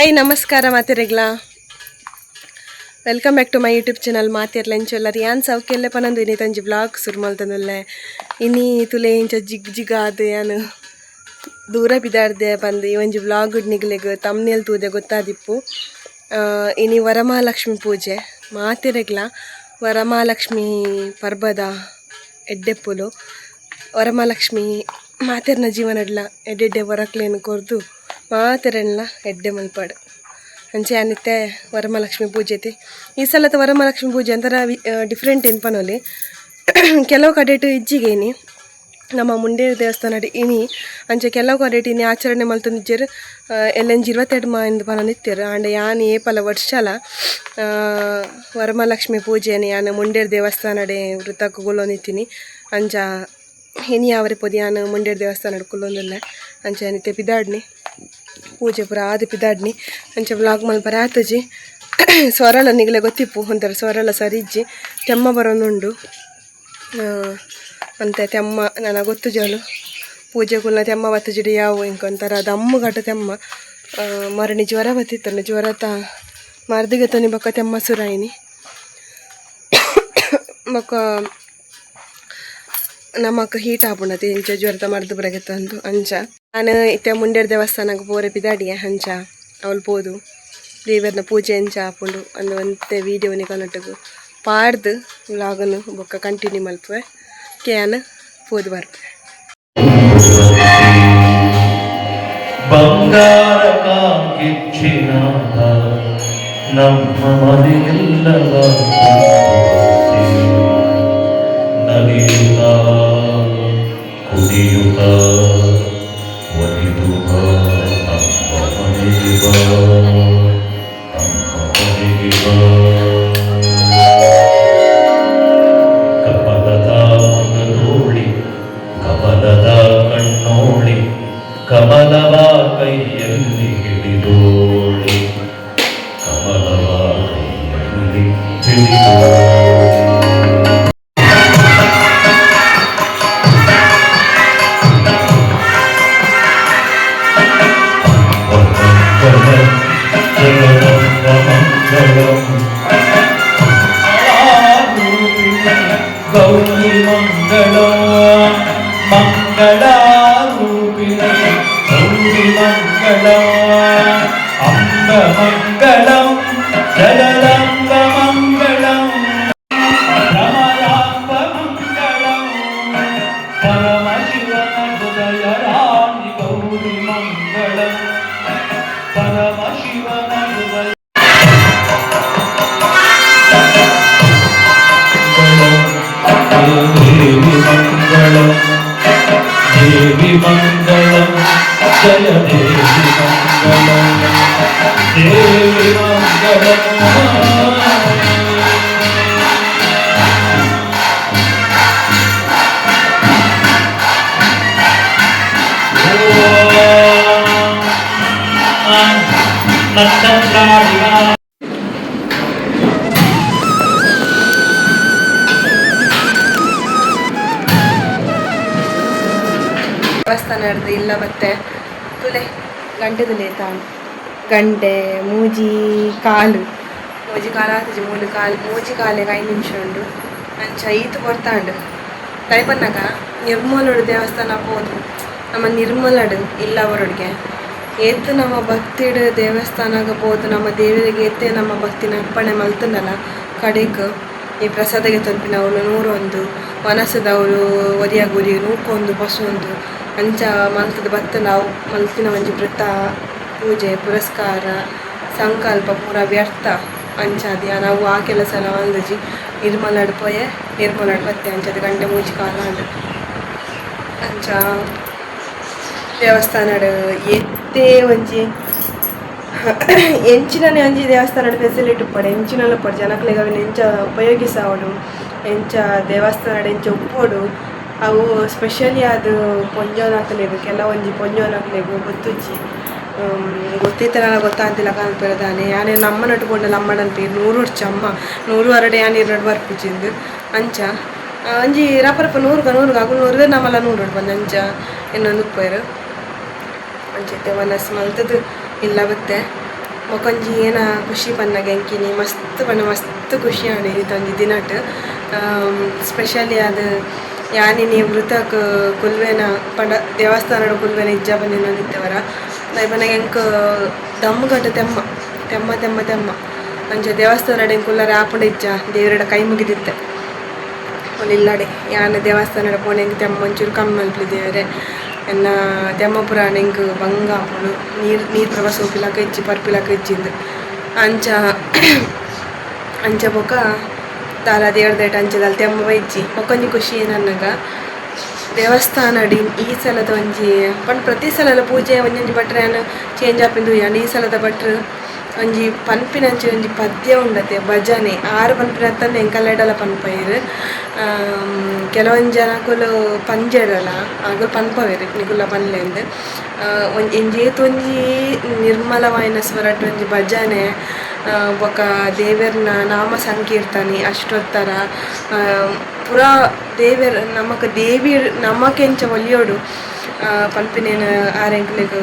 Hi ನಮಸ್ಕಾರ ಮಾತೆರೆಗ್ಲಾ. Welcome back to my YouTube channel. ಮಾತೆರ್ಲ ಎಂಚೊಲ್ಲರ್? ಯಾನ್ ಸೌಖ್ಯಲ್ಲೆ ಪನಂದು. ಇನಿ ತಂಜಿ ಬ್ಲಾಗ್ ಸುರು ಮಲ್ತೊಂದುಲ್ಲೆ. ಇನಿ ತುಲೆ ಇಂಚ ಜಿಗ್ ಜಿಗಾದ್ ಯಾನ್ ದೂರ ಪಿದಾಡ್ದೆ ಪಂದ್ ಈ ಒಂಜಿ ಬ್ಲಾಗ್ ನಿಗಲೆಗ್ ತಮ್ನೇಲ್ ತೂದೆ ಗೊತ್ತಾದಿಪ್ಪು. ಇನಿ ವರಮಹಾಲಕ್ಷ್ಮಿ ಪೂಜೆ. ಮಾತೆರೆಗ್ಲ ವರಮಹಾಲಕ್ಷ್ಮಿ ಪರ್ಬದ ಎಡ್ಡೆಪ್ಪುಲು. ವರಮಹಾಲಕ್ಷ್ಮಿ ಮಾತೆರ್ನ ಜೀವನಡ್ಲ ಎಡ್ಡೆಡ್ಡೆ ವರಕ್ಲೇನು ಕೊರ್ದು ಮಾತೆರೆನ್ಲ ಎಡ್ಡೆ ಮಲ್ಪಡ್. ಅಂಚೆ ಅನಿತ್ತೆ ವರಮಹಾಲಕ್ಷ್ಮಿ ಪೂಜೆತಿ. ಈ ಸಲತ ವರಮಹಾಲಕ್ಷ್ಮಿ ಪೂಜೆ ಒಂಥರ ಡಿಫ್ರೆಂಟ್ ಇನ್ ಪನೊಲಿ. ಕೆಲವು ಕಡೆಟ್ ಇಜ್ಜಿಗೆ ಇನಿ. ನಮ್ಮ ಮುಂಡೇರು ದೇವಸ್ಥಾನ ಇನಿ ಅಂಚೆ ಕೆಲವು ಕಡೆಟ್ ಇನಿ ಆಚರಣೆ ಮಲ್ತೊಂದಿಜ್ಜೆರ್. ಎಲ್ಲೆಂಜಿ 22 ಇಂದ್ ಪನೊಂದಿತ್ತೆರ್. ಆಂಡ ಯಾನ್ ಏಪಲ ವರ್ಷಲ ವರಮಹಾಲಕ್ಷ್ಮಿ ಪೂಜೆನ್ ಯಾನ್ ಮುಂಡೇರು ದೇವಸ್ಥಾನಡೆ ವೃತಕ್ ಕುಲ್ಲೊಂದಿತ್ತಿನಿ. ಅಂಚ ಇನಿ ಆವರೆ ಪೋದು ಯಾನ್ ಮುಂಡೇರು ದೇವಸ್ಥಾನಡ್ ಕುಲ್ಲೊಂದುಲ್ಲೆ. ಅಂಚ ಇತ್ತೆ ಪಿದಾಡ್ನಿ, ಪೂಜೆ ಪೂರ ಆದ್ ಪಿದಾಡ್ನಿ. ಅಂಚ ವ್ಲಾಗ್ ಮಲ್ಪರೆ ಆತುಜಿ. ಸ್ವರಲ ನಿಗಲೆ ಗೊತ್ತಿಪ್ಪು, ಒಂಥರ ಸ್ವರಲ ಸರಿ ಇಜ್ಜಿ, ತೆಮ್ಮ ಬರೋನುಂಡು. ಅಂತೆ ತೆಮ್ಮ ನನ ಗೊತ್ತುಜಲು. ಪೂಜೆ ಕುಲ್ಲ ತೆಮ್ಮ ಬತ್ತುಜಿಡಿ ಯಾವು ಇಂಕೊಂಥರ ದಮ್ಮು ಗಟ್ಟ ತೆಮ್ಮ. ಮರಣಿ ಜ್ವರ ಬತ್ತಿತ್ತಲ್ಲ, ಜ್ವರತ ಮರ್ದಿಗೆ ತೊನಿ ಬೊಕ್ಕ ತೆಮ್ಮ ಸುರಾಯಿನಿ. ಬೊಕ್ಕ ನಮಕ್ ಹೀಟ್ ಆಪುಂಡತೆ ಇಂಚ ಜ್ವರದ ಮರ್ದು ಬರಗೆತ್ತಂದು. ಅಂಚ ನಾನು ಇತ್ತೆ ಮುಂಡೇರು ದೇವಸ್ಥಾನಕ್ಕೆ ಪೋರೆ ಪಿದಾಡಿಯೆ. ಅಂಚ ಅವಳು ಪೋದು ದೇವರ್ನ ಪೂಜೆ ಎಂಚ ಆಪುಂಡು ಅಂದು ಒಂತೆ ವೀಡಿಯೋ ನಿಕಲ್ನೊಟ್ಟುಗು ಪಾಡ್ದು ವ್ಲಾಗನ್ನು ಬೊಕ್ಕ ಕಂಟಿನ್ಯೂ ಮಲ್ಪುವೆ. ಯಾನ್ ಪೋದು ಬರ್ಪೆ. ಬಂಗಾರ ಕಾಂಕಿಚ್ಚಿನಾದ ನಮ್ಮ ಮನೆಯೆಲ್ಲವ ನಲಿಯುತ್ತ ಕುಡಿಯುತ್ತ ಒಲಿದು ಬಾ, ನಮ್ಮ ಮನೆಗೆ ಬಾ, ನಮ್ಮ ಮನೆಗೆ ಬಾ. ಕಮಲದ ಮಗದೋಳಿ, ಕಮಲದ ಕಣ್ಣೋಳಿ, ಕಮಲವ ಕೈಯಲ್ಲಿ ಹಿಡಿದೋಳಿ, ಕಮಲವ ಕೈಯಲ್ಲಿ ಹಿಡಿದೋಳಿ. ಮಂಗಳಂ ಜಗದಂಬ ಮಂಗಳಂ ಗೌರಿ ಮಂಗಳ, ಮಂಗಳಾರೂಪಿಣಿ ಗೌರಿ ಮಂಗಳ, ಅಂಬ ಮಂಗಳಂ, ಜಗದಂಬ ಮಂಗಳಂ, ಭ್ರಮರಾಂಬ ಮಂಗಳಂ, ಪರಮಶಿವನ ಹೃದಯ ರಾಣಿ ಗೌರಿ ಮಂಗಳಂ, ಪರಮಶಿವನ ಹೃದಯ ದೇವಿ ಮಂಗಳಂ, ದೇವಿ ಮಂಗಳಂ, ಜಯ ದೇವಿ ಮಂಗಳಂ, ದೇವಿ ಮಂಗಳಂ. ನಕ್ಷತ್ರಾದಿಗ ದೇವಸ್ಥಾನ ಹಿಡ್ದು ಇಲ್ಲ ಬತ್ತೆ. ತುಲೆ ಗಂಟೆ ತುಲೆ ತಾನು ಗಂಟೆ ಮೂಜಿ ಕಾಲು, ಮೂಜಿ ಕಾಲು ಆತುಜಿ, ಮೂಲು ಕಾಲು, ಮೂಜಿ ಕಾಲೆಗೆ 5 ನಿಮಿಷ ಉಂಡು. ಅಂಚ ಈತು ಕೊರ್ತಾಂಡು ದಯಪನ್ನಗ ನಿರ್ಮಲಡು ದೇವಸ್ಥಾನ ಪೋದು. ನಮ್ಮ ನಿರ್ಮಲಡು ಇಲ್ಲ ಬರೋಡ್ಗೆ ಏತ್ ನಮ್ಮ ಭಕ್ತಿಡ್ ದೇವಸ್ಥಾನಗ ಪೋದು ನಮ್ಮ ದೇವರಿಗೆ ಏತೆ ನಮ್ಮ ಭಕ್ತಿನ ಅರ್ಪಣೆ ಮಲ್ತುಂಡಲ ಕಡೆಕ್ ಈ ಪ್ರಸಾದಗೆ ತೊನ್ಪಿನವ್ಲು ನೂರೊಂದು ವನಸದವ್ಲು ಒರಿಯ ಗುರಿ ನೂಕೊಂದು ಪಸೊಂದು ಅಂಚ ಮಲ್ತದ ಬತ್ತಂಡ ಅವು ಮಲ್ತಿನ ಒಂಜಿ ವೃತ, ಪೂಜೆ ಪುರಸ್ಕಾರ, ಸಂಕಲ್ಪ ಪೂರ ವ್ಯರ್ಥ. ಅಂಚಾದ್ ಯಾನ್ ಅವು ಆ ಕೆಲಸ ಎಲ್ಲ ಮಲ್ದಿಜಿ. ನಿರ್ಮಲಡ್ ಪೋಯೆ, ನಿರ್ಮಲಡ್ ಬತ್ತೆ. ಅಂಚಾದ್ ಗಂಟೆ ಮೂಜಿ ಕಾಲ ಆಂಡ್. ಅಂಚ ದೇವಸ್ಥಾನಡ್ ಏತೇ ಒಂಜಿ ಎಂಚಿನನೆ ಒಂಜಿ ದೇವಸ್ಥಾನಡ್ ಫೆಸಿಲಿಟಿ ಉಪ್ಪಡ್, ಎಂಚಿನಲ ಉಪ್ಪಡ್, ಜನಕ್ಲೆಗ್ ಅವೆನ್ ಎಂಚ ಉಪಯೋಗಿಸಾವೊಡು, ಎಂಚ ದೇವಸ್ಥಾನಡ್ ಎಂಚ ಉಪ್ಪೊಡು, ಅವು ಸ್ಪೆಷಲಿ ಆದ್ ಪೊಂಜೋನಕ್ಲೆಗ್, ಕೆಲವೊಂಜಿ ಪೊಂಜೋನಕ್ಲೆಗ್ ಗೊತ್ತುಜ್ಜಿ. ಗೊತ್ತಿತ್ತನಾಲ ಗೊತ್ತಾಂತಿಲ್ಲ ಕಾಣ್ಪೆರ್ ದಾನೆ. ಯಾನ್ ಅಮ್ಮನೊಟ್ಟು ಪೋಂಡಲ ಅಮ್ಮಡ ಪನ್ಪೆರ್, ನೂರು ಅಮ್ಮ ನೂರು ಅರಡೆ ಯಾನ್ ಇರ್ನಡ್ ಬರ್ಪುಜಿಂದ್. ಅಂಚ ಒಂಜಿ ರಪ ರಪ ನೂರುಗ ನೂರುಗ ಅಕುಲು ನೂರುವೆ ನಮಲ ನೂರುಡು ಪಂದ್ ಅಂಚ ಎನ್ನೊಂದು ಉಪ್ಪುವೆರ್. ಅಂಚ ಇತ್ತೆ ವನಸ್ ಮಲ್ತುದು ಇಲ್ಲ ಬತ್ತೆ. ಬೊಕೊಂಜಿ ಏನ ಖುಷಿ ಪನ್ನಗ ಎಂಕಿನಿ ಮಸ್ತ್ ಪಂಡ ಮಸ್ತ್ ಖುಷಿ ಆಂಡ್ ಇನಿತ ಒಂಜಿ ದಿನಟ್. ಸ್ಪೆಷಲಿ ಅದು ಯಾನಿನಿ ವೃತಕ್ ಕುಲ್ವೆನ ಪಂಡ ದೇವಸ್ಥಾನಡ್ ಕುಲ್ವೆನ ಇಜ್ಜ ಪಂದಿನೊಂದಿತ್ತವರ ದಾಯೆ ಪನ್ನಗ ಎಂಕ್ ದಮ್ಮುಗಟ್ಟ ತೆಮ್ಮ ತೆಮ್ಮ ತೆಮ್ಮ ತೆಮ್ಮ ಅಂಚ ದೇವಸ್ಥಾನಡ್ ಎಂಕ್ ಕುಲ್ಲರೆ ಆಪುಂಡ ಇಜ್ಜ ದೇವರೆಡ ಕೈ ಮುಗಿದಿತ್ತೆ ಇಲ್ಲಡೆ ಯಾನ್ ದೇವಸ್ಥಾನಡ್ ಪೋಂಡ ಎಂಕ್ ತೆಮ್ಮ ಒಂಚೂರು ಕಮ್ಮಿ ಮಲ್ಪುಲೆ ದೇವೆರೆ ಎನ್ನ ತೆಮ್ಮ ಪುರಾಣ ಎಂಕ್ ಬಂಗ ಆಪುಂಡು ನೀರು ನೀರು ಪ್ರಭ ಸೋಪಿಲಕ ಇಜ್ಜಿ ಪರ್ಪಿಲಕ ಇಜ್ಜಿಂದ್ ಅಂಚ ಅಂಚ ಬೊಕ ದಾಲ ದೇವ್ರ ಅಂಚ ದಾಲ ತೆಮ್ಮ ಇಜ್ಜಿ ಬೊಕೊಂಜಿ ಖುಷಿ ಏನನ್ನಗ ದೇವಸ್ಥಾನಡ್ ಈ ಸಲದ ಒಂಜಿ ಪಂಡ ಪ್ರತಿ ಸಲಲ ಪೂಜೆ ಒಂಜೊಂಜಿ ಭಟ್ರೆ ಯಾನ್ ಚೇಂಜ್ ಆಪಿಂದು ಯಾನ್ ಈ ಸಲದ ಭಟ್ರು ಒಂಜಿ ಪನ್ಪಿನಂಚಿ ಒಂಜಿ ಪದ್ಯ ಉಂಡತೆ ಭಜನೆ ಆರು ಪನ್ಪಿನತ್ತಂದೆ ಎಂಕಲೆಡಲ ಪನ್ಪೈರ್ ಕೆಲವೊಂಜಿ ಜನಕುಲು ಪಂಜೆಡಲ ಅಗುಲು ಪನ್ಪವೆರ್ ನಿಕುಲ್ಲ ಪನ್ಲೆಂದ್ ಒಂಜಿ ಏತ್ ಒಂಜಿ ನಿರ್ಮಲವಾಯಿನ ಸ್ವರಟ್ ಒಂಜಿ ಭಜನೆ ಬೊಕ ದೇವೆರ್ನ ನಾಮ ಸಂಕೀರ್ತನೆ ಅಷ್ಟೋತ್ತರ ಪೂರಾ ದೇವೆರ್ ನಮಕ್ ದೇವಿ ನಮಕೆಂಚ ಒಲಿಯೊಡು ಪನ್ಪಿನೇನ್ ಆರ್ ಎಂಕ್ಲೆಗ್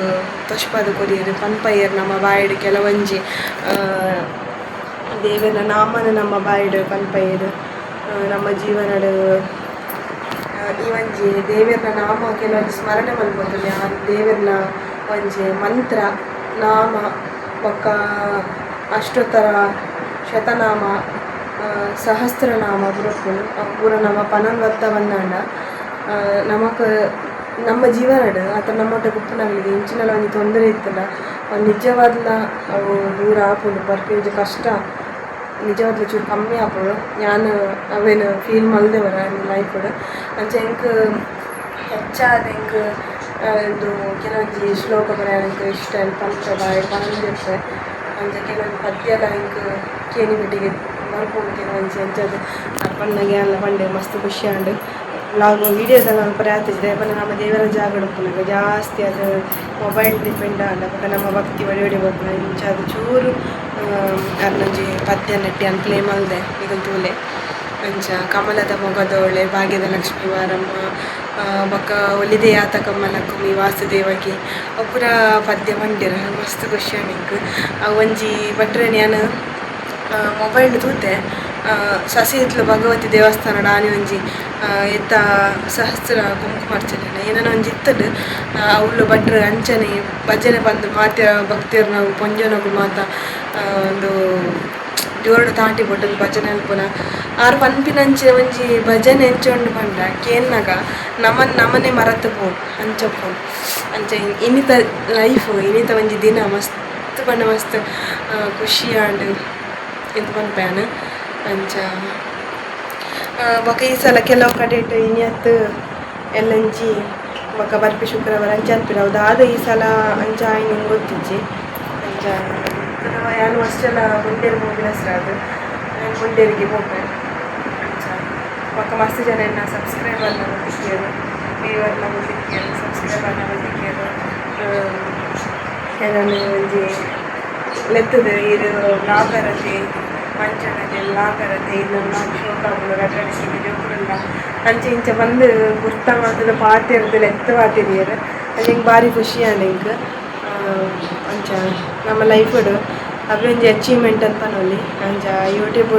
ತೊಷ್ಪಾದ್ ಕೊರಿಯೆರ್ ಪನ್ಪಯ್ಯೆರ್ ನಮ್ಮ ಬಾಯಿಡ್ ಕೆಲವೊಂಜಿ ದೇವೆರ್ನ ನಾಮನ ನಮ್ಮ ಬಾಯಿಡ್ ಪನ್ಪಯ್ಯೆರ್ ನಮ್ಮ ಜೀವನಡ್ ಈ ಒಂಜಿ ದೇವೆರ್ನ ನಾಮ ಕೆಲವೊಂಜಿ ಸ್ಮರಣೆ ಮಲ್ಪೊಂದುಲ್ಲೆ ಆ ದೇವೆರ್ನ ಒಂಜಿ ಮಂತ್ರ ನಾಮ ಬೊಕ್ಕ ಅಷ್ಟೋತ್ತರ ಶತನಾಮ ಸಹಸ್ರನಾಮ ಪೂರ ಉಪ್ಪುಂಡು ಅವು ಪೂರ ನಮ ಪನೊಂದು ಬತ್ತ ಬಂದಾಂಡ ನಮಕ್ ನಮ್ಮ ಜೀವನಡ್ ಅತ್ತ ನಮ್ಮೊಟ್ಟುಗು ಉಪ್ಪುನಗಲಿಗೆ ಎಂಚಿನಲ ಒಂಜಿ ತೊಂದರೆ ಇತ್ತುಂಡ ಅವು ನಿಜವಾದ್ಲ ಅವು ದೂರ ಆಪುಂಡು ಬರ್ಪಿ ಒಂಜಿ ಕಷ್ಟ ನಿಜವಾದ್ಲ ಚೂರು ಕಮ್ಮಿ ಆಪುಂಡು. ಯಾನ್ ಅವೆನ್ ಫೀಲ್ ಮಲ್ದೆ ವರ ಎನ್ನ ಲೈಫ್ಡ್. ಅಂಚ ಎಂಕ್ ಹೆಚ್ಚಾದ್ ಎಂಕ್ ಉಂದು ಕೆಲವೊಂಜಿ ಶ್ಲೋಕ ಪೂರ ಎಂಕ್ ಇಷ್ಟ ಪನ್ಪೆ ಬಾಯಿಡ್ ಪನೊಂದಿಪ್ಪೆ. ಅಂಚ ಕೆಲವೊಂಜಿ ಪದ್ಯಲ ಎಂಕ್ ಕೇನಿಬೆಟ್ಟಿಗೆ ಬರ್ಪುಂಡು ಕೆಲವೊಂಜಿ ಅಂಚಾದ್ ಪನ್ನಗ ಯಾನ್ಲ ಪಂಡೆ ಮಸ್ತ್ ಖುಷಿ ಆಂಡ್. ವ್ಲಾಗ್ ವೀಡಿಯೋಸ್ ಎಲ್ಲ ಮಲ್ಪರೆ ಆತಿಜಿ ದಾಯೆ ಪಂಡ ನಮ್ಮ ದೇವರ ಜಾಗಡ್ ಉಪ್ಪುನಗ ಜಾಸ್ತಿ ಅದು ಮೊಬೈಲ್ ಡಿಪೆಂಡ್ ಆಂಡ ಬೊಕ ನಮ್ಮ ಭಕ್ತಿ ಒಡೆ ಒಡೆ ಪೋಪುಂಡು. ಅಂಚಾದ್ ಚೂರು ಅರ್ನೊಂಜಿ ಪದ್ಯ ನೆಟ್ಟಿ ಯಾನ್ ಪ್ಲೇ ಮಲ್ದೆ ನಿಕುಲು ತೂಲೆ. ಅಂಚ ಕಮಲದ ಮೊಗದೋಳೆ ಭಾಗ್ಯದ ಲಕ್ಷ್ಮೀ ವಾರಮ್ಮ ಬೊಕ ಒಲಿದೆ ಯಾತಕಮ್ಮ ಲಕ್ಷ್ಮಿ ವಾಸುದೇವಕಿ ಅವು ಪೂರ ಪದ್ಯ ಪಂಡೆರ್ ಮಸ್ತ್ ಖುಷಿ ಆಂಡ್ ಎಂಕ್. ಅವು ಒಂಜಿ ಭಟ್ರೆನ್ ಯಾನ್ ಮೊಬೈಲ್ ತೂತೆ ಸಸಿಹಿತ್ಲು ಭಗವತಿ ದೇವಸ್ಥಾನಡ್ ಆನಿ ಒಂಜಿ ಎತ್ತ ಸಹಸ್ರ ಕುಂಕುಮಾರ್ಚನೆ ಏನನ ಒಂಜಿ ಇತ್ತುಂಡು ಅವ್ಲು ಭಟ್ರು ಅಂಚನೆ ಭಜನೆ ಪಂದ್ ಮಾತ ಭಕ್ತೆರ್ನವು ಪೊಂಜೋನಕುಲು ಮಾತ ಉಂದು ಜೋರುಡು ತಾಟಿ ಬೊಟ್ಟುದು ಭಜನೆ ಮಲ್ಪುನ ಆರ್ ಪನ್ಪಿನಂಚ ಒಂಜಿ ಭಜನೆ ಎಂಚ ಉಂಡು ಪಂಡ ಕೇನ್ನಗ ನಮನ್ ನಮನೆ ಮರತ್ ಪೋಡು ಅಂಚ ಉಪ್ಪುಂಡು. ಅಂಚ ಇನಿತ ಲೈಫ್ ಇನಿತ ಒಂಜಿ ದಿನ ಮಸ್ತ್ ಪಂಡ ಮಸ್ತ್ ಖುಷಿ ಆಂಡ್ ಇಂದ್ ಪನ್ಪೆ ಯಾನ್. ಅಂಚ ಬೊಕ ಈ ಸಲ ಕೆಲವು ಕಡೆಟ್ ಇನಿಯತ್ ಎಲ್ಲಂಜಿ ಬೊಕ ಬರ್ಪಿ ಶುಕ್ರವಾರ ಅಂಚ ಅನ್ಪಿನ ಅವು ದಾದ ಈ ಸಲ ಅಂಚ ಆಯಿನ ಗೊತ್ತಿಜ್ಜಿ. ಅಂಚ ಯಾನ್ ಮಸ್ತ್ ಮುಂಡೇರ್ ಪೋಪಿನ ಹೆಸ್ರಾದ್ ಯಾನ್ ಮುಂಡೇರಿಗೆ ಪೋಪೆ. ಅಂಚ ಬೊಕ ಮಸ್ತ್ ಜನ ಎನ್ನ ಸಬ್ಸ್ಕ್ರೈಬರ್ನ ತಿಕ್ಕಿಯೆರ್ ವ್ಯೂವರ್ನ ತಿಕ್ಕಿಯೆರ್ ಸಬ್ಸ್ಕ್ರೈಬರ್ನ ತಿಕ್ಕಿಯೆರ್ ಎನನ್ ಒಂಜಿ ಲೆತ್ತುದು ಈರ್ ವ್ಲಾಗರ್ ಅತೆ ಅಂಚನತೆ ವ್ಲಾಗರ್ ಅತೆ ಇರ್ನ ವ್ಲಾಗ್ ಶೋಕ್ ಆಪುಂಡು ರಡ್ಡ್ ರಡ್ಡ್ ಕಿನ್ಯ ಜೋಕುಲುಲ್ಲ ಅಂಚ ಇಂಚ ಪಂದ್ ಗುರ್ತ ಮಲ್ತುದು ಪಾತೆರ್ದ್ ಲೆತ್ತ್ ಪಾತೆರಿಯೆರ್. ಅಂಚ ಎಂಕ್ ಬಾರಿ ಖುಷಿ ಆಂಡ್ ಎಂಕ್. ಅಂಚ ನಮ್ಮ ಲೈಫ್ಡ್ ಅವ್ವೆ ಒಂಜಿ ಅಚೀವ್ಮೆಂಟ್ ಅಂತ ಪನೊಲಿ. ಅಂಚ ಯೂಟ್ಯೂಬ್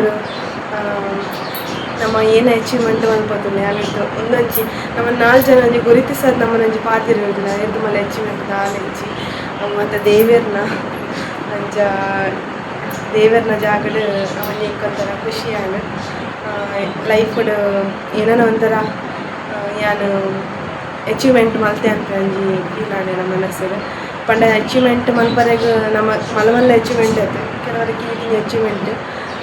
ನಮ್ಮ ಏನ ಅಚೀವ್ಮೆಂಟ್ ಮನ್ಪೊತುಲ್ಲೆ ಅವೆಟ್ ಉಂದೊಂಜಿ ನಮ್ಮ ನಾಲ್ ಜನ ಒಂಜಿ ಗುರುತಿಸಾದ್ ನಮನೊಂಜಿ ಪಾತೆರೊಂದಿಲ್ಲ ಐರ್ದ್ ಮಲ್ಲ ಅಚೀವ್ಮೆಂಟ್ ದಾಲ ಇಜ್ಜಿ. ಅವು ಮಾತ ದೇವೆರ್ನ ಅಂಚ ದೇವೆರ್ನ ಜಾಗಡ್ ಒಂಜಿ ಎಂಕ್ ಒಂಥರ ಖುಷಿ ಆಂಡ್. ಲೈಫ್ಡ್ ಏನನ ಒಂಥರ ಯಾನ್ ಅಚೀವ್ಮೆಂಟ್ ಮಲ್ತೆ ಅಂತ ಒಂಜಿ ಫೀಲ್ ಆಂಡ್ ಎನ್ನ ಮನಸ್ಸುಡು. ಪಂಡ ಅಚೀವ್ಮೆಂಟ್ ಮಲ್ಪರೆಗ್ ನಮ ಮಲ್ಲ ಮಲ್ಲ ಅಚೀವ್ಮೆಂಟ್ ಅತ್ತ್ ಕೆಲವರಿಗೆ ಕಿನ್ನಿ ಕಿನ್ನಿ ಅಚೀವ್ಮೆಂಟ್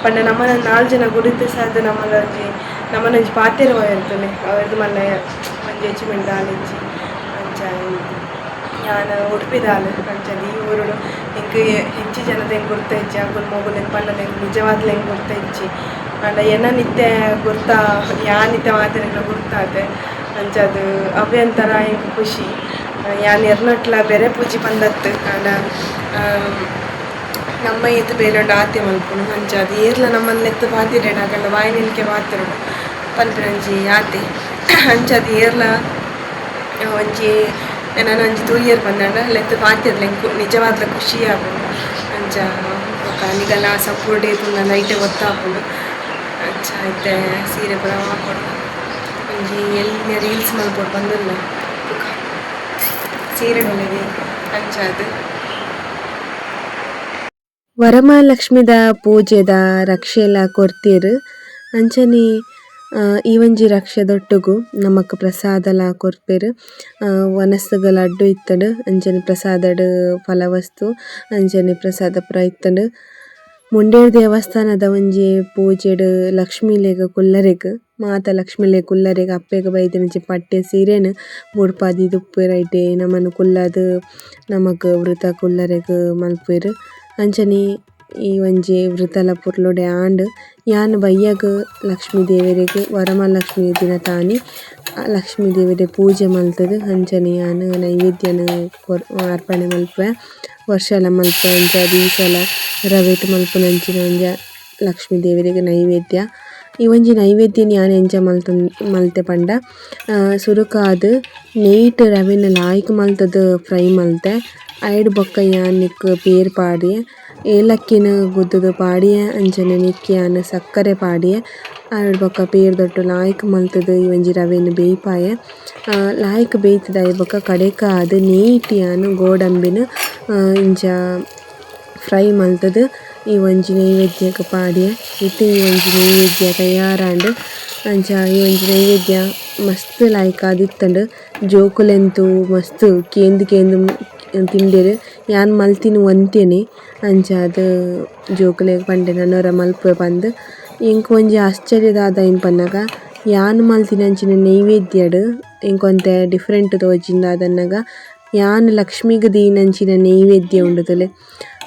ಪಂಡ ನಮನ ನಾಲ್ ಜನ ಗುರುತಿಸಾದ್ ನಮನ ಒಂಜಿ ನಮನೊಂಜಿ ಪಾತೆರ ಇರ್ತುಲೆ ಅವೆರ್ದ್ ಮಲ್ಲ ಒಂಜಿ ಅಚೀವ್ಮೆಂಟ್ ದಾಲ ಇಜ್ಜಿ. ಅಂಚ ಯಾನ್ ಉಡುಪಿದಾಲ್ ಅಂಚಾದ್ ಈ ಊರುಡು ಎಂಕ್ ಹೆಚ್ಚಿ ಜನತ ಎಂಕ್ ಗುರ್ತ ಇಜ್ಜಿ ಅಕುಲು ಮೊಕುಲು ಪಂಡಲ ಎಂಕ್ ನಿಜವಾದ್ಲ ಎಂಕ್ ಗುರ್ತ ಇಜ್ಜಿ. ಆಂಡ ಎನನ್ ಇತ್ತೆ ಗುರ್ತ ಯಾನ್ ಇತ್ತೆ ಮಾತೆರೆಗ್ಲ ಗುರ್ತಾತೆ. ಅಂಚಾದ್ ಅವ್ವೆ ಒಂಥರ ಎಂಕ್ ಖುಷಿ. ಯಾನ್ ಎರ್ನೊಟ್ಲ ಬೇರೆ ಪೂಜಿ ಪಂದತ್ತು ಆಂಡ ನಮ್ಮ ಏತ್ ಬೇಲೆ ಉಂಡು ಆತೆ ಮಲ್ಪುನು. ಅಂಚಾದ್ ಏರ್ಲ ನಮ್ಮನ್ ಲೆತ್ತ್ ಪಾತೆರ್ಯೆಡ ಅಕಲ್ನ ಬಾಯಿ ನಿಲ್ಕೆ ಪಾತೆರೊಡು ಪನ್ಪಿನ ಒಂಜಿ ಆತೆ. ಅಂಚಾದ್ ಏರ್ಲ ಒಂಜಿ ಎನನ್ ಒಂಜಿ ತೂಯೆರ್ ಪಂದಾಂಡ ಲೆತ್ತ್ ಪಾತೆರ್ಲೆ ಎಂಕ್ ನಿಜವಾದ್ಲ ಖುಷಿ ಆಪುಂಡು. ಅಂಚ ಅಂಚ ಬೊಕ್ಕ ನಿಗಲ ಸಪೋರ್ಟ್ ಏತುಂಡ ನೈಟೇ ಗೊತ್ತಾಪುಂಡು. ಅಂಚ ಇತ್ತೆ ಸೀರೆ ಪೂರ ಹಾಕೊಡು ಒಂಜಿ ಎಲ್ಯ ರೀಲ್ಸ್ ಮಲ್ಪೊಡು ಪಂದುಲ್ಲ ಬೊಕ್ಕ ಸೀರೆ ಉಳ್ಳಗೆ ಅಂಚಾದ್. ವರಮಹಾಲಕ್ಷ್ಮಿದ ಪೂಜೆದ ರಕ್ಷೆಲ ಕೊರ್ತೆರ್. ಅಂಚನೆ ಈ ಒಂಜಿ ರಕ್ಷೆದೊಟ್ಟುಗು ನಮಕ್ ಪ್ರಸಾದಲ ಕೊರ್ಪೆರ್. ವನಸುಗ್ ಲಡ್ಡು ಇತ್ತುಂಡು, ಅಂಚನೆ ಪ್ರಸಾದಡ್ ಫಲವಸ್ತು ಅಂಚನೆ ಪ್ರಸಾದ ಪೂರ ಇತ್ತುಂಡು. ಮುಂಡೇರ್ ದೇವಸ್ಥಾನದ ಒಂಜಿ ಪೂಜೆಡ್ ಲಕ್ಷ್ಮೀಲೆಗ್ ಕುಲ್ಲರೆಗ್ ಮಾತ ಲಕ್ಷ್ಮೀಲೆಗ್ ಕುಲ್ಲರೆಗ್ ಅಪ್ಪೆಗ್ ಬೈದಿನಂಚಿ ಪಟ್ಟೆ ಸೀರೆನ್ ಬುಡ್ಪಾದ್ ದೀದುಪ್ಪುವೆರ್. ಐಟೆ ನಮನ್ ಕುಲ್ಲಾದ್ ನಮಕ್ ವೃತ ಕುಲ್ಲರೆಗ್ ಮಲ್ಪುವೆರ್. ಅಂಚನೆ ಈ ಒಂಜಿ ವೃತಲ ಪೊರ್ಲುಡೆ ಆಂಡ್. ಯಾನ್ ಬಯ್ಯಗ್ ಲಕ್ಷ್ಮೀ ದೇವೆರೆಗ್ ವರಮಹಾಲಕ್ಷ್ಮಿ ದಿನತಾನಿ ಲಕ್ಷ್ಮೀ ದೇವೆರೆ ಪೂಜೆ ಮಲ್ತುದು ಅಂಚನೆ ಯಾನ್ ನೈವೇದ್ಯನ್ ಅರ್ಪಣೆ ಮಲ್ಪುವೆ. ವರ್ಷಲ ಮಲ್ಪುವೆ ಅಂಚಾದ್ ಈ ಸಲ ರವೆಟ್ ಮಲ್ಪುನಂಚಿನ ಒಂಜಿ ಲಕ್ಷ್ಮೀ ದೇವೆರೆಗ್ ನೈವೇದ್ಯ. ಈ ಒಂಜಿ ನೈವೇದ್ಯನ್ ಯಾನ್ ಎಂಚ ಮಲ್ತೆ ಪಂಡ ಸುರುಕಾದ್ ನೆಯ್ಟ್ ರವೆನ್ ಲಾಯ್ಕ್ ಮಲ್ತುದು ಫ್ರೈ ಮಲ್ತೆ. ಐಡ್ ಬೊಕ್ಕ ಯಾನ್ ನಿಕ್ಕ್ ಪೇರ್ ಪಾಡಿಯೆ, ಏಲಕ್ಕಿನ್ ಗುದ್ದುದು ಪಾಡಿಯೆ, ಅಂಚನೆ ನೆಕ್ಕ್ ಯಾನ್ ಸಕ್ಕರೆ ಪಾಡಿಯೆ. ಐಡ್ ಬೊಕ್ಕ ಪೇರ್ ದೊಟ್ಟು ಲಾಯ್ಕ್ ಮಲ್ತುದು ಈ ಒಂಜಿ ರವೆನ್ ಬೇಯ್ಪಾಯೆ. ಲಾಯ್ಕ್ ಬೇಯ್ತುದು ಆಯಿ ಬೊಕ್ಕ ಕಡೆಕಾದ್ ನೆಯ್ಟ್ ಯಾನ್ ಗೋಡಂಬಿನ್ ಇಂಚ ಫ್ರೈ ಮಲ್ತುದು ಈ ಒಂಜಿ ನೈವೇದ್ಯಗ್ ಪಾಡಿಯೆ. ಇತ್ತೆ ಈ ಒಂಜಿ ನೈವೇದ್ಯ ತಯಾರಾಂಡ್. ಅಂಚ ಈ ಒಂಜಿ ನೈವೇದ್ಯ ಮಸ್ತ್ ಲಾಯ್ಕ್ ಆದಿತ್ತುಂಡು. ಜೋಕುಲೆಂತೂ ಮಸ್ತ್ ಕೇಂದ್ ಕೇಂದ್ ತಿಂಡೆರ್. ಯಾನ್ ಮಲ್ತಿನ ಒಂತೆನೆ ಅಂಚಾದ್ ಜೋಕುಲೆಗ್ ಪಂಡೆ ನನೊರ ಮಲ್ಪುವೆ ಪಂದ್. ಎಂಕ್ ಒಂಜಿ ಆಶ್ಚರ್ಯ ದಾದ ಪನ್ನಗ ಯಾನ್ ಮಲ್ತಿನಂಚಿನ ನೈವೇದ್ಯಡ್ ಎಂಕ್ ಒಂತೆ ಡಿಫರೆಂಟ್ ತೋಜಿಂದ ದಾದನ್ನಗ ಯಾನ್ ಲಕ್ಷ್ಮಿಗ್ ದೀನಂಚಿನ ನೈವೇದ್ಯ ಉಂಡು ತೂಲೆ.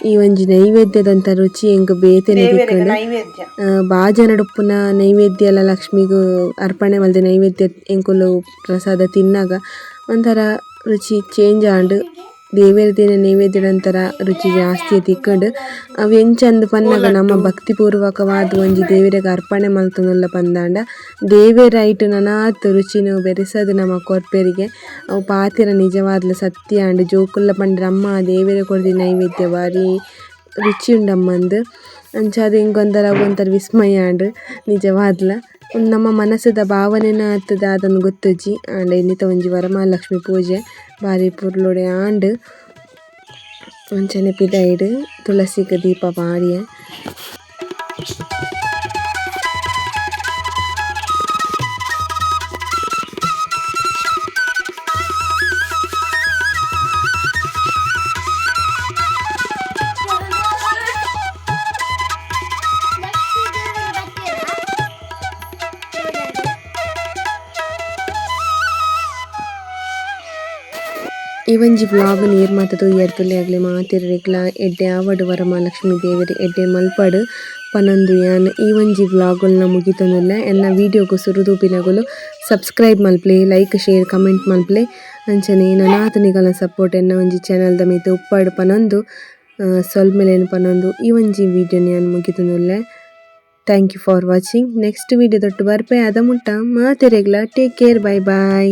ಈ ಒಂಜಿ ನೈವೇದ್ಯದಂತ ರುಚಿ ಎಂಕ್ ಬೇತೆನೆ ತಿಕ್ಕುಂಡು. ಬಾಜನಡುಪ್ಪುನ ನೈವೇದ್ಯಲ ಲಕ್ಷ್ಮಿಗ್ ಅರ್ಪಣೆ ಮಲ್ದಿ ನೈವೇದ್ಯ ಎಂಕುಲು ಪ್ರಸಾದ ತಿನ್ನಗ ಒಂಥರ ರುಚಿ ಚೇಂಜ್ ಆಂಡ್. ದೇವೆರ್ ದೀನ ನೈವೇದ್ಯದಂತರ ರುಚಿ ಜಾಸ್ತಿ ತಿಕ್ಕುಂಡು. ಅವು ಎಂಚಂದ್ ಪನ್ನಗ ನಮ್ಮ ಭಕ್ತಿ ಪೂರ್ವಕವಾದ್ ಒಂಜಿ ದೇವೆರೆಗ್ ಅರ್ಪಣೆ ಮಲ್ತೊಂದುಲ್ಲ ಪಂದಾಂಡ ದೇವೆರ್ ಐಟ್ ನನಾತ್ ರುಚಿನ್ ಬೆರೆಸದ್ ನಮ ಕೊರ್ಪೆರಿಗೆ. ಅವು ಪಾತೆರ ನಿಜವಾದ್ಲ ಸತ್ಯ ಆಂಡ್. ಜೋಕುಲ್ಲ ಪಂಡೆರ್ ಅಮ್ಮ ದೇವೆರೆ ಕೊರ್ದಿ ನೈವೇದ್ಯ ಬಾರಿ ರುಚಿ ಉಂಡಮ್ಮಂದ್. ಅಂಚಾದ್ ಎಂಕ್ ಒಂಥರ ಒಂಥರ ವಿಸ್ಮಯ ಆಂಡ್ ನಿಜವಾದ್ಲ. ನಮ್ಮ ಮನಸ್ಸುದ ಭಾವನೆನ ಅತ್ತ್ ದಾದಂದ್ ಗೊತ್ತುಜ್ಜಿ. ಆಂಡ ಇನಿತ ಒಂಜಿ ವರಮಹಾಲಕ್ಷ್ಮಿ ಪೂಜೆ ಬಾರಿ ಪೊರ್ಲುಡೆ ಆಂಡ್. ಅಂಚನೆ ಪಿದಾಯಿಡ್ ತುಳಸಿಗ್ ದೀಪ ಪಾಡಿಯೆ. ಈ ಒಂಜಿ ವ್ಲಾಗ್ ನೀರ್ ಮಾತ ತೂಯೆರ್ ತುಲೆ ಮಾತೆರೆಗ್ಲಾ ಎಡ್ಡೆ ಆವಡ್ ವರಮಹಾಲಕ್ಷ್ಮಿ ದೇವೆರ್ ಎಡ್ಡೆ ಮಲ್ಪಡ್ ಪನೊಂದು ಯಾನ್ ಈ ಒಂಜಿ ವ್ಲಾಗ್ ನ ಮುಗಿತೊಂದುಲ್ಲೆ. ಎನ್ನ ವೀಡಿಯೋಗು ಸುರು ತೂಪಿನಗುಲು ಸಬ್ಸ್ಕ್ರೈಬ್ ಮಲ್ಪುಲೆ, like share comment ಮಲ್ಪುಲೆ. ಅಂಚನೆ ನನಾತ್ ನಿಕಲ್ನ ಸಪೋರ್ಟ್ ಎನ್ನ ಒಂಜಿ ಚಾನೆಲ್ ದ ಮಿತ್ತ್ ಉಪ್ಪಡ್ ಪನೊಂದು ಸೊಲ್ಮೆಲೆನ್ ಪನೊಂದು ಈ ಒಂಜಿ ವೀಡಿಯೋನ್ ಯಾನ್ ಮುಗಿತೊಂದುಲ್ಲೆ. Thank you for watching. Next video ದೊಟ್ಟು ಬರ್ಪೆ ಅದ ಮುಟ್ಟ ಮಾತೆರೆಗ್ಲಾ take care, bye bye.